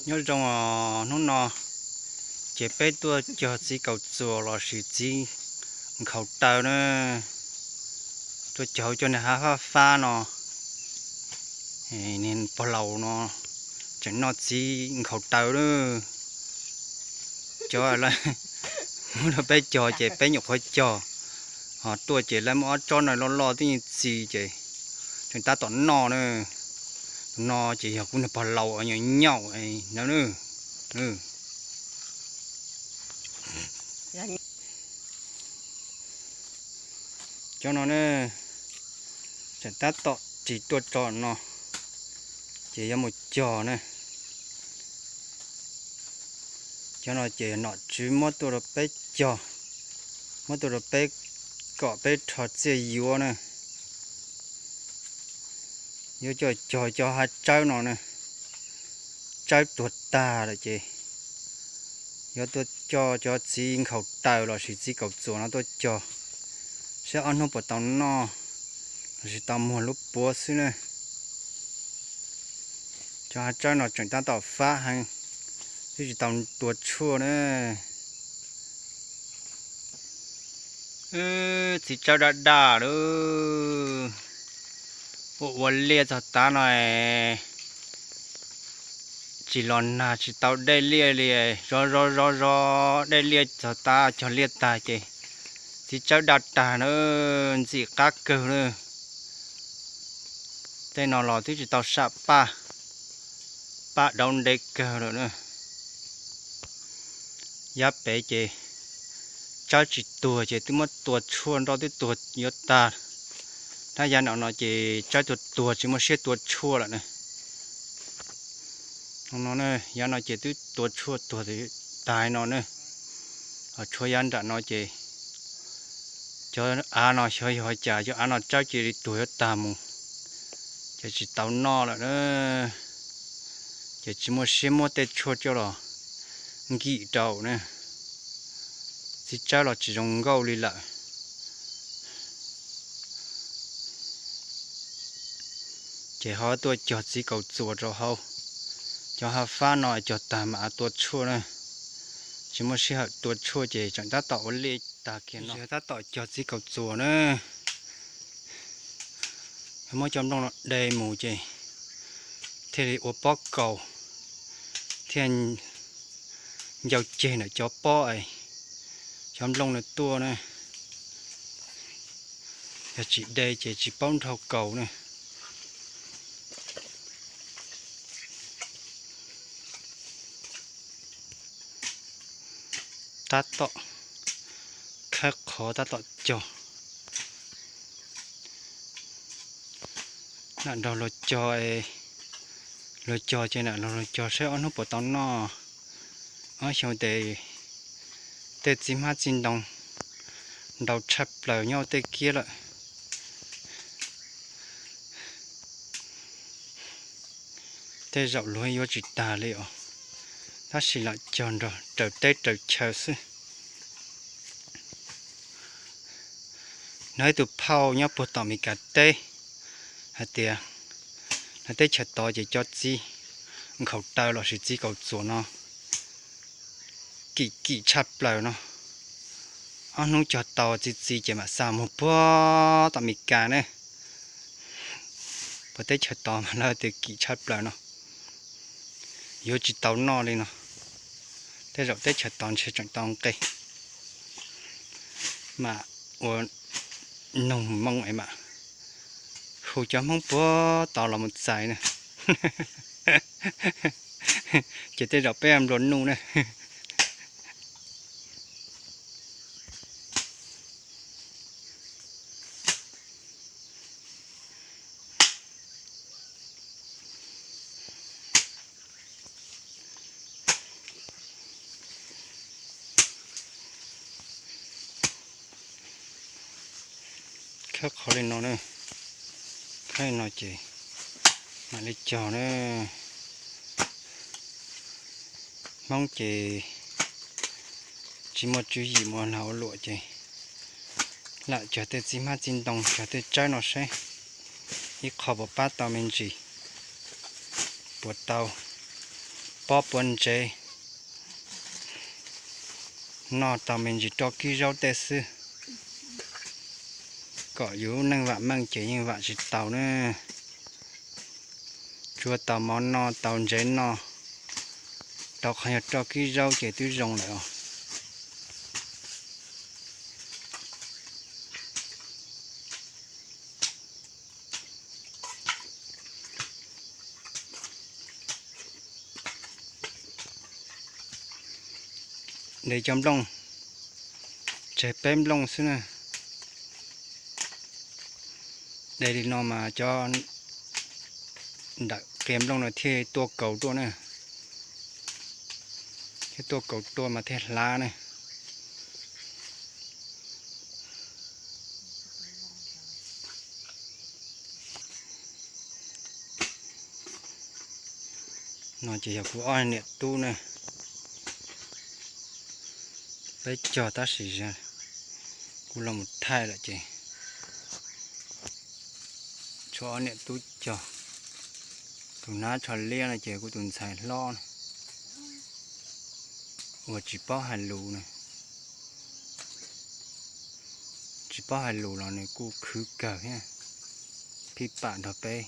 Nyob zoo os, hnub no ces peb tuaj cog txiv kaus txuas lossis txiv nkhaus taw na. Tuaj cog cov niag hav fab fab no, niag pog laus no tseem noj txiv nkhaus taw na. Cov lawv muab rau peb cog ces peb nyuam qhuav cog, ho tuaj ces lawv muab ob tsob no loj loj tib nyuag txiv ces tseem tab tom noj na. Tus no ces yog kuv niag pog laus nyaum nyaum no na. Cov no na, tseem tab tom ris tuaj tso no, ces yuav mus cog na. Cov no ces nom tswv muab tuaj rau peb cog, muab tuaj rau peb kom peb rho txiaj yuav na. Yuav coj cog cov hav tsawb no na, tsawb tuag tag lawm ces yuav tuaj coj cov txiv nkhaus taw lossis txiv kaus txuas no tuaj cog, saib ob hnub puas tau noj lossis tau muag lub puav xwb na. Cov hav tsawb no tseem tab tom fab heev, twb tsis tau tua tshuaj na. Txiv tsawb daj daj lawm, ua ua liaj txog tav no, tsis los nag tsis tau dej liaj li, zov zov zov zov dej liaj txog tav cog liaj tag ces txiv tsawb daj tag na, ntxim qab kawg na. Tej no los twb tsis tau sam paj, paj dauv ntev kawg lawm na. Yav pem ces tsawb tsis tuag ces twb muab tua tshuaj nroj twb tuag yuav tag. Tab yav no no ces tsawb tuag tuag tsis muaj siab tua tshuaj lawm na. No yav no ces twb tua tshuaj tuag tas no na. Ho tshuav yav nram no ces cov av no xyov yog cas cov av no tsawb cia li tuag yuav tag mus, ces tsis tau noj lawm na. Ces tsis muaj siab muab tej tshuaj coj los nkim rau na. Txiv tsawb los tsis zoo nkauj li lawm. Ces ho tuaj cog txiv kaus txuas rau hauv. Cov hav fab no cog tag mam tua tshuaj na. Tsis muaj sij hawm tua tshuaj ces tseem tab tom ua liaj tag kiag no, tab tom cog txiv kaus txuas na. Muab cov nplooj no de mus ces thiaj li ua pob kaus, thiaj ncau ceg ntawm cov pob es cov nplooj no tuaj na. Yog tsis de ces tsis paub nrhau kaus na. Tab tom khawb qhov tab tom cog. Nam nrog luag cog, luag cog ces nam nrog luag cog saib ob hnub puas tau noj. Ob xyoo tes tej txiv hmab txiv ntoo nrau tshaj plaws nyob tej kiab lawm. Tej zaum luag yuav tsis tag li os, tab sis lam cog nrog raws teb raws chaw xwb. Nov ib tug phauj nyob puag tom Meskas teb hais tias lawv teb chaws tod ces cov txiv nkhaus taw lossis txiv kaus txuas no kim kim tshaj plaws no. Ob hnub cog tau txiv txiv ces mam xa mus puag tom Meskas ne. Puag teb chaws tod mas lawv tias kim tshaj plaws no, yuav tsis tau noj li no. Tej zaum teb chaws tod ntshe tseem tau nqe, mam ua nug moo es mam hu cov Hmoob puag tod los mus txais na. Ces tej zaum peb nplua nuj na. Khawb qhov li no na, khawb li no ces mam li cog na. Hmoob ces tsis muaj tswv yim mus lag ua luam ces lam cog tej txiv hmab txiv ntoo, cog tej tsawb no seb ib qho puas pab tau me ntsis, puas tau Pob puav ntsev, noj tau me ntsis roj kib zaub tej xwb, kom yus lub neej vam meej ces yeej vam tsis tau na. Tsuav tau mov noj tau ntsev noj, rau qhov yog roj kib zaub ces twb zoo lawm os. De cov nplooj, tseg peb nplooj xwb na. De li no mas cov ntawm qia nplooj no thiaj tuaj kaus tuaj na, thiaj tuaj kaus tuaj mas thiaj hlav na. No ces yog kuv ob niam tub na, peb cog tab sis kuv los mus thaij lawm ces tshuav ob niam tub cog. Tus nab tsho liab no ces kuv tus ntxhais hlob na, uas tsis paub hais lus na. Tsis paub hais lus los nws kuj khwv kawg thiab, phij pam nrog peb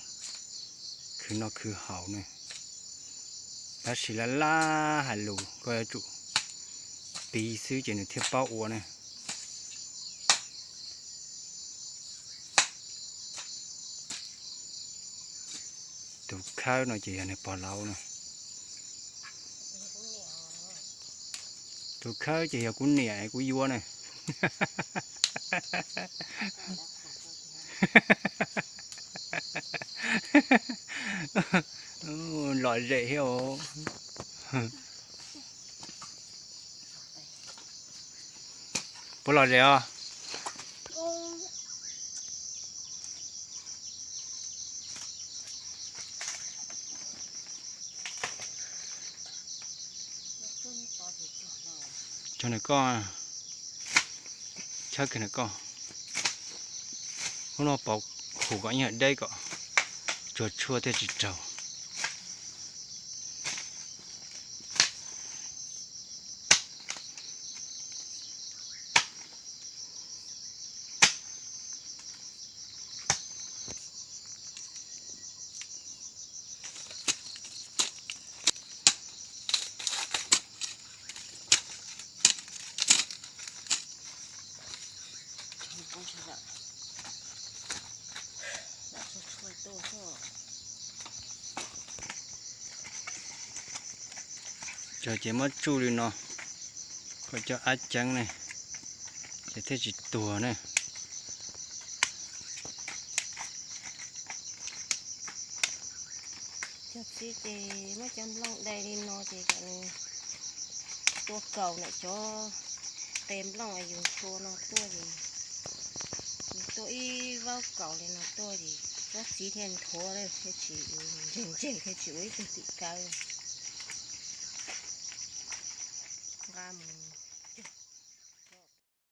khwv noj khwv haus na. Tab sis laj laj hais lus koj yuav tsum piv xwb ces nws thiaj paub ua na. Tus khawb no ces yog nws pog laus na. Tus khawb ces yog kuv niam kuv yuav na. Lom zem thiab os. Puas lom zem os? Cog nws koj, tshawb kiag nws koj. Hnub no pauv huv kom ib yam deb kom tsuag tshuaj thiaj tsis raug. Cog ces muab tsuj li no kom cov ab ceeb ne, ces thiaj tsis tuag ne. Cog txiv ces muab cov nplooj dai li no ces kom nws tua kaus ntawm cov qe nplooj yus ntshua no tuaj ces, yus tua ib vaub kaus li no tuaj ces tsob txiv thiaj nthuav thiaj tsis ntseeg ntseeg thiaj tsis ua ib tug tim kawg. Nqa mus